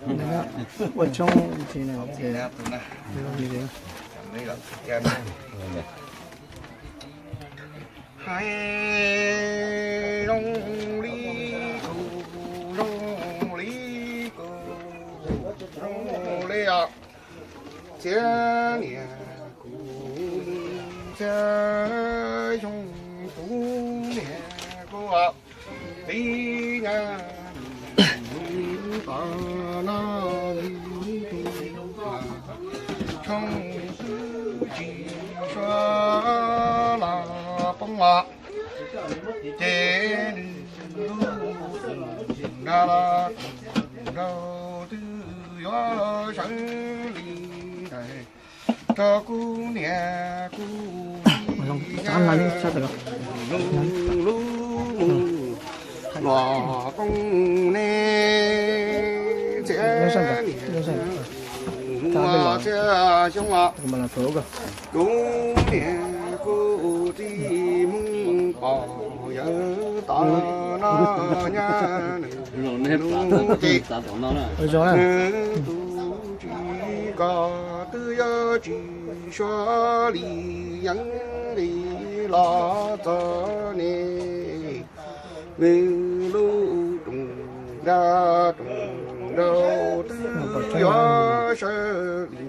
Ua tshoob ces na. Hais zoo li kuv, zoo li kuv, zoo li os. Txiv niam kuv, txiv xyoo kuv, niam kuv os. Txiv nyab kuv, tom no tus tshoob twb tsis suav los poob os. Ces nws lub nra los nraug twb yuav sawv li ntawd. Rau kuv niam kuv txiv nyab lub mus los poob ne, txiv niam kuv, txiv xyoo os. Kuv niam kuv txiv mus pom yawg tom no nyab nws lub ces nws tus tsis kom twb yuav tsis suav li yeeb li los txog ne. Nws lub rooj nra rooj nraug twb yuav sawv li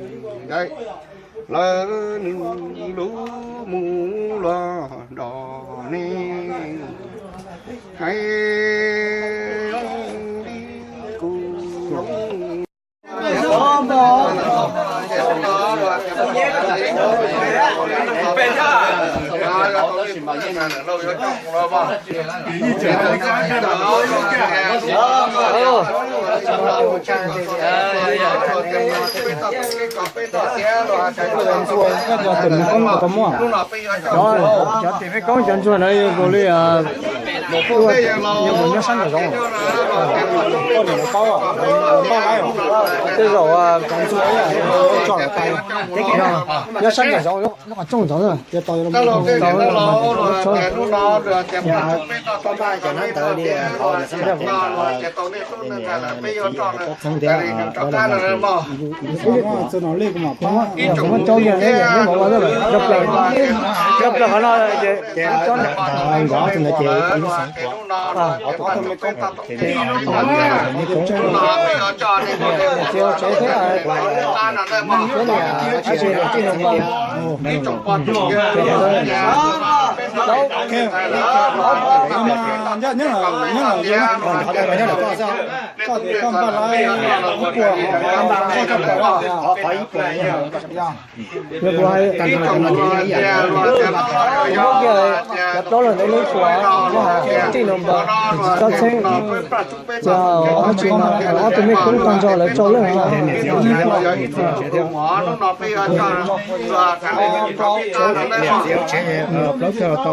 ntawd. Lawv nws lub mus los nrog ne. Hais li kuv Cov tim mej koob cov ntsuag na yog li yog mus nyob sab nram zoov. Tej zaum cov ntsuag tso lawm tas nyob sab nram zoov, nyob qhov rooj ntawd tiav tau. Cov plaws qhov no ces Yog kuv hais, muab kiag cov plaub leeg ntawd lub suav, muab hais tij no npawg Txob Txheeb, ces ob tug mej koob tag nrho lawv rau leej. Niam txiv hauv tsev thiab.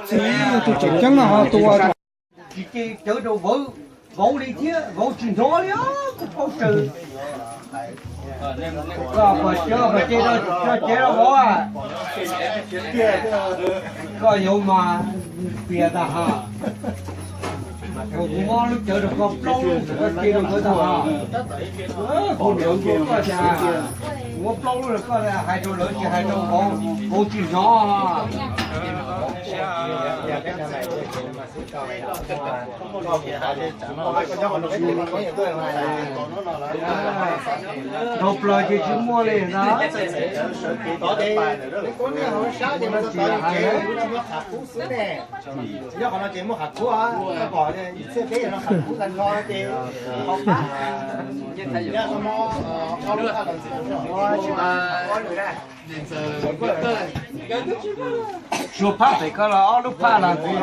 Txiv tus tseem ceeb no ho tua. Tsis ces cawv rau vauv, vauv li thiab, vauv tsis hnov li, kuv paub tsawg. Koj puas tso, puas ce rau, tso cev rau vauv. Koj yuav mas piav tas ha. Kuv muab lub cawv rau koj plaub lub, koj ce rau nkawd tas ha. Kuv niam kuv koj cas, kuv muab plaub lub rau koj hais rau lawv tsis hais rau vauv, vauv tsis hnov. Dhau plaws ces tsis muaj li ntag. Tsis hais. Nyob qhov no ces muaj qhov khuab, koj pom ib txhia peb no qhov khuab tag nrho ces qhov pab. Suav phab pem ko los ob lub phab no ntxiv.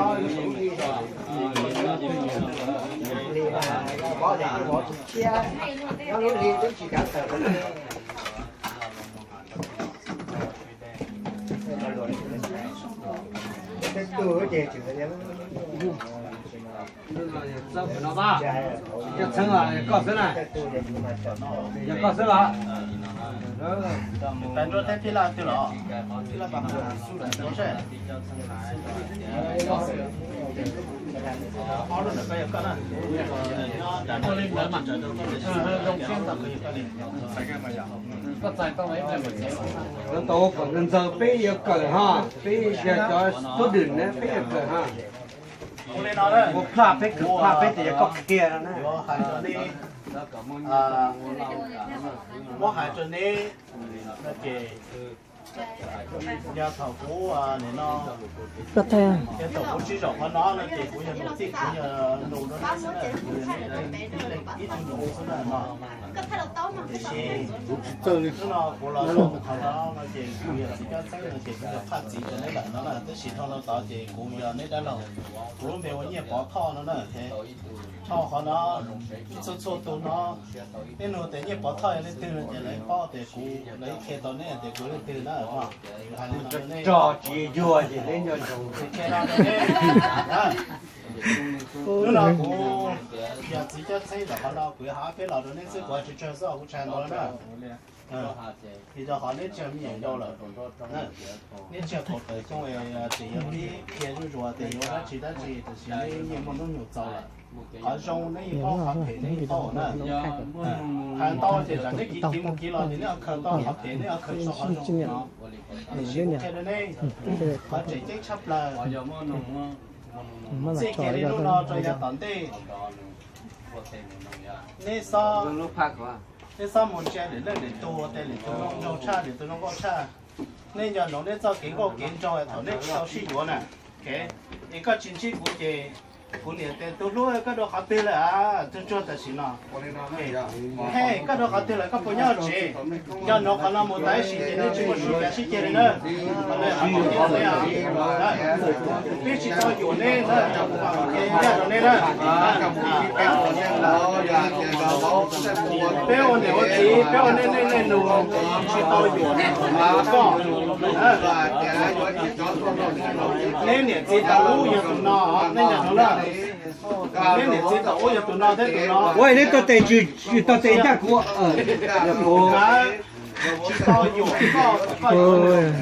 Cov txheeb koj xwb na, yog koj xwb los? Pais nruab teb phij laj twg los? Tau kom ntxaws peb yuav kawm ha, peb yog cov tub dwm na peb yuav kawm ha. Ua plaj peb kawm plaj peb tias yog koj qhia no na. Muab hais rau neb, no ces yog thaum kuv, nim no, yog thaum kuv tsis zaum qhov no no ces kuv yog nus txij, kuv yog nus no xwb na, kuv yog ib tug nus xwb na no. Tiam sis hnub no kuv los zoo qhov no no ces kuv yog txiv Cab Xeeb no ces kuv yog phaj txiv rau neb lawm no na, tab sis dhau no tod ces kuv yog neb dab laug, kuv lub npe ua Nyiaj Pov Thoj no na. Dhau qhov no, ib txhua txhua tus no, nej nug tias Nyiaj Pov Thoj yog leej twg no ces lawv paub tias kuv, lawv qhia tau neb tias kuv leej twg na. Hais li no rau nej, tsis yog ces neb nco ntsoov. Hnub no kuv yog txiv Cab Xeeb los qhov no kuv yuav hais peb los rau neb xwb, kuv hais tsawg tsawg xwb kuv tsis hais ntau na. Vim rau qhov neb tsawg me nyuam yaus lawm, neb tsawg kaum tawm xyoo es tseem yuav pib qhia zuj zus tias yuav dab tsi dab tsi, tiam sis neb yeej muaj hnub nyoog txaus lawm. Qhov zoo neb yeej paub, qhov phem neb yeej paub na. Hais ntau ces tsam neb kiv kiv mus kiv los ces neb ho khaws tau qhov phem, neb ho khaws tsis tau qhov zoo no. Tiam sis kuv qhia rau neb, qhov tseem ceeb tshaj plaws, txij kiag li hnub no rau yav tom ntej, neb xob, neb xob mus ntsia lwm leej lwm tug tias lwm tus zoo nraug tshaj, lwm tus zoo nkauj tshaj. Nej nco ntsoov neb txoj kev nkauj kev nraug thaum neb tsis tau sib yuav na. Es koj tsis ntsib kuv ces kuv niam tias tus hlub koj dua qhov twg lawm a, tug tsuag tam sim no. He, koj dua qhov twg lawm koj puas nyob tsev? Nco ntsoov qhov no mus tau ib sim ces neb tsis muaj sij hawm sib ceg li na. Peb tsis tau yuam neb na, ncaj rau neb na. Peb ua niam ua txiv, peb ua nej nej nus, tsis tau yuam koj. Neb niam txiv thaum ub yog tus no, nej nco ntsoov na. Neb niam txiv thaum ub yog tus no thiab tus no. Ua neb tau tes tsis tau tes ncaj kuv. Tsis tau yuam koj, koj yuav nws.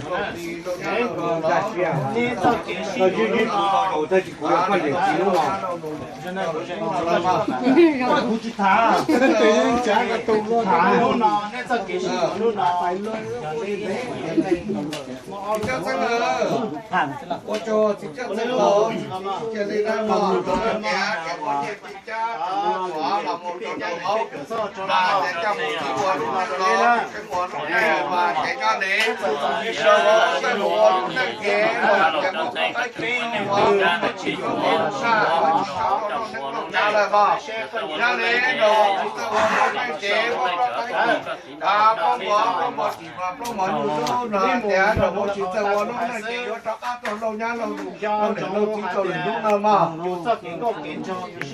Neb txoj kev sib yuav hnub no, kuv tsis tham. Hnub no neb txoj kev sib yuav hnub no, yog neb Pab muab pab muab tsis pab plaub mov nyuj zub no tias rau muab tsis txawj ua lub neej ces yuav rov qab tuaj laug nyab laug tus laug niam laug txiv rau lwm hnub no mas. Niam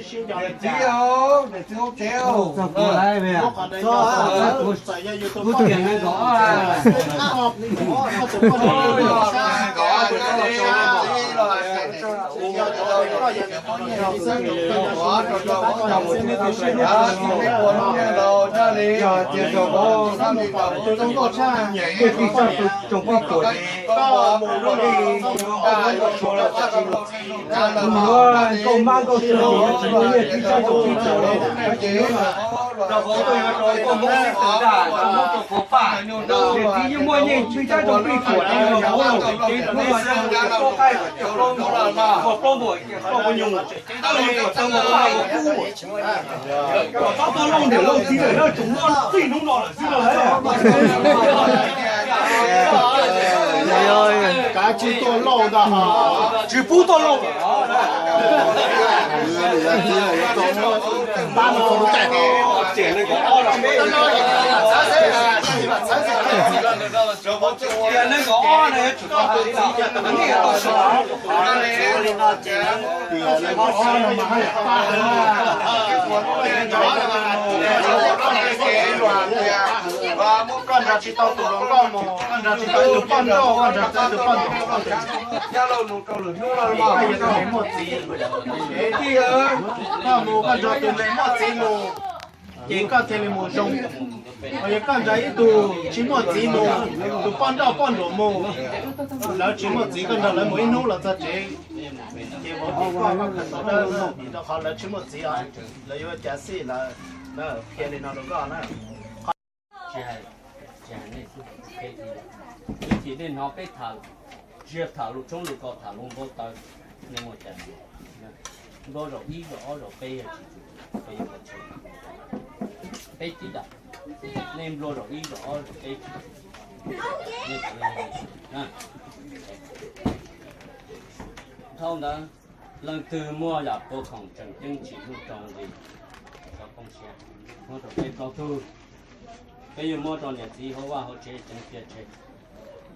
txiv, niam txiv hauv tsev. Kuv tias nees nkaum, nkauj mab nkauj suav, tsis muaj nyiaj txiv tsaib rau pij txuam, rau qhov tuaj yuav rau koj Hmoob sib tw dag, koj Hmoob rau qhov paj, niam txiv yeej muaj nyiaj txiv tsaib rau pij txuam, rau qhov Hmoob rau pij txuam, rau qhov qaib, rau plaub ntuam, rau qhov nyuj, rau qhov paj, rau qhov kub. Kom txhob tuaj laug niam laug txiv lawm na, tseem muaj txij hnub no lawm xwb no. Kav tsij tuaj laug ntag. Tsis pub tuaj laug. Tias nees nkaum ob no yuav tsum tau tus txiv, tus niam tau sawv. Koj nrog tsis tau tus hluas nkauj mus, koj nrog tsis tau ib tug poj nrauj, koj nrog tau tus poj nrauj. Koj yuav tau muaj txiv. Koj mus koj nrog tus neeg muaj txiv mus, ces koj thiaj li mus zoo. Ho yog koj nrog ib tug tsis muaj txiv mus, tus poj nrauj poj nruam mus, lawv tsis muaj txiv koj nrog lawv mus ib hnub los txog tsev, ces vauv tsis koj koj khaws tau dawb, vim rau qhov lawv tsis muaj txiv os, lawv yuav ua cas xij lawv. Qhia li no rau koj na. Ib chim nej hnov peb tham, tsis tham lus tshoob lus kos, tham lus npau taws, nej muaj cas? Npau zaum ib zaum ob zaum peb yog tsis tsum, peb yuav ua tshoob. Peb tib dam, nej npau zaum ib zaum ob zaum peb tsis tsum, nej puas yog? Dhau ntawd, leej twg muaj yam puav khoom tseem ceeb tsim nyog rau nqi, txhob poob siab, muab rau peb plaub tug. Peb yuav muab rau niam txiv hauv vaj hauv tsev ceev cia tseg,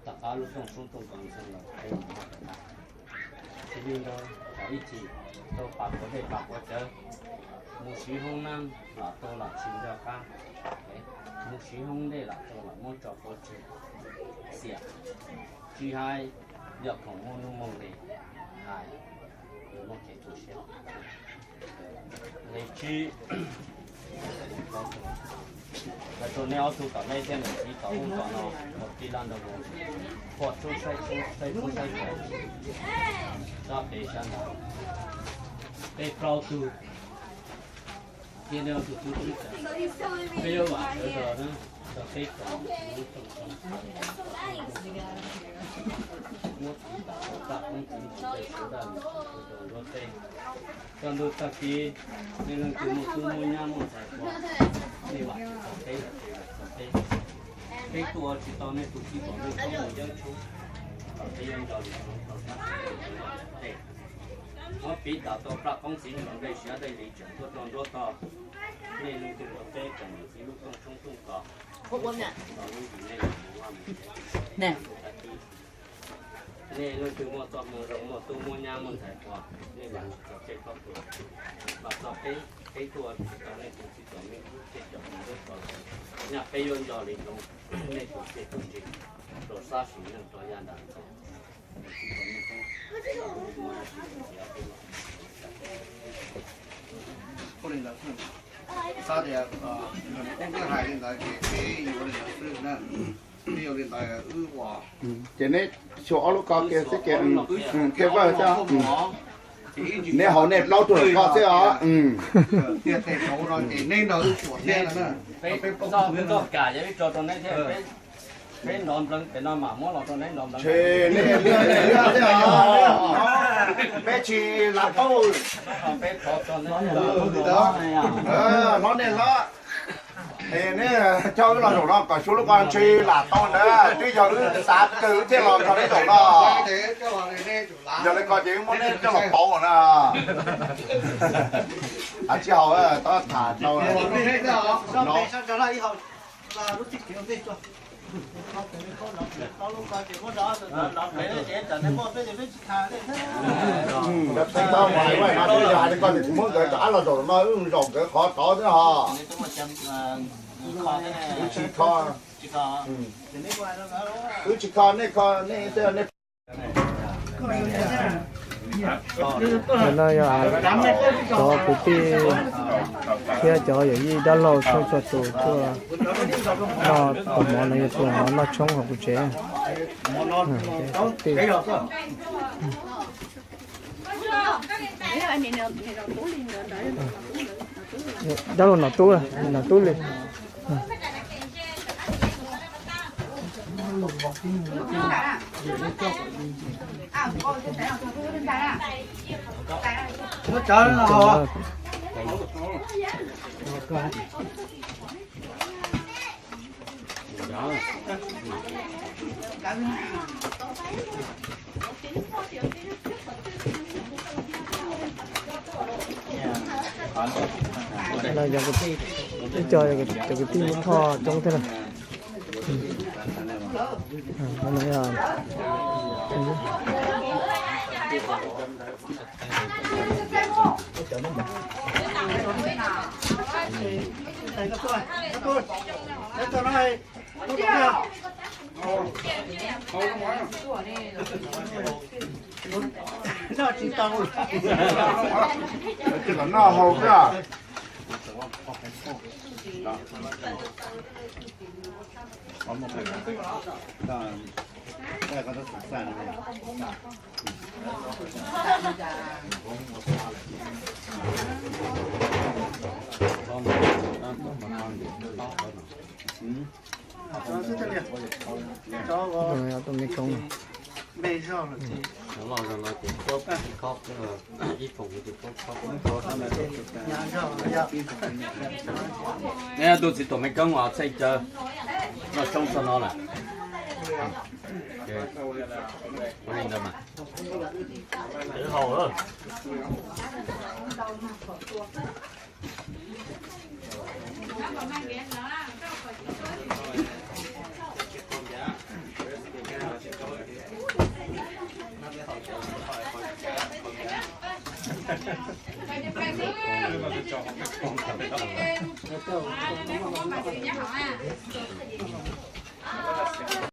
tom qab lub rooj tshoob rooj kos ntxeev los peb mam muab rau pab. Tsis li ntawd, thaum ib chim tau pab quav dej pab quav cawv, mus siv hoob nab lam tau lam tsis nco qab, mus siv hoob dej lam tau lam muab tso pov tseg, xiam, tsis hais yog khoom muaj nuj muaj nqi, hais muaj kev tu siab. Nqe tsib, hais rau nej ob tug tom nej thiab niam txiv tom ub tom no, ua tij laj ntawd mus, pom tshoob saib tshoob, saib tshoob saib tshoob, sab pem sab ntawd, peb plaub tug thiab nej ob tug tub tswv, peb yuav vam sawv daws na, rau peb kom lub rooj tshoob, muab txiv tom rau pab koob txiv ntxawm tej sawv daws rau nruab teb. Txog ntu tag kis, nej leej twg muaj tub muaj nyab muaj ntxhais hluas, nej vam txog peb los ces vam txog peb. Peb tuaj ua tsis tau nej tus txij pom nej tshoob mus yeeb tshoob, kom peb yuav nco li tshoob rau sab tej. Muab piv tawm tau pab koob txiv ntxawm tej siav dej li tseem tuaj rau nruab tog. Nej leej twg rau peb kom niam txiv lub rooj tshoob rooj kos, tau lub ntsis nej los mus vaj mus tsev. Nej leej twg muaj txoj hmoo zoo muaj tub muaj nyab muaj ntxhais hluas, nej vam txog peb plaub tug, vam txog peb, peb tuaj ua tsis tau nej tus txij txom me ntxhais tej cov hmoov nruab tog, nyaj peb yuav nco li tshoob, nej tus txiaj tus ntsig rau sab sim neej rau yav nram ntxo. Xav tias, ub twb hais li ntawd ces peb yuav li ntawd xwb na. Peb yuav li ntawd wb ua. Ces neb xyuas ob lub ko kiag xwb ces, thiaj vawj xwb. Neb hauv nej plaub tug ko xwb os. Tiag tes saud no ces neb nrog wb xyuas thiab na. Peb txoj kam yog wb tso rau neb thiab, peb nrov npleev pem no mam muab los rau neb nrov npleev. Neb thiab os, peb tsis lam paub. Peb thov txog neb, hnov nej hlob. Es neb coj wb los zaum no kom xyuas lub ko ntshe lam tau ntawd, twb yog wb xav kawg wb thiaj los nrog neb zaum no. Yog li ko ces wb muab neb coj los pauv na. Tsis haus, tab tham tau. Yog hais li ko ces tsis muab nkawd rov qab los zaum no, wb zaum nkawd qhov tod xwb hos. Wb tsis kho, wb tsis kho, nej kho nej tej, nej. Cov no yog cov kwv tij thiab cov yawm yij dab laug txhua txhua tus tuaj noj tus mov no yog tus mov noj tshoob hauv kuv tsev. Dab laug Nom Tub, Nom Tub li. Ib co cov kwv tij muab thoj coob thiab na. Noj tsis tau. Ces kom noj haus xwb. Tus me koob. Neb tus txiv tuam me koob uas txheej caw noj tshoob txog no lawm. Ua li ntawd mas.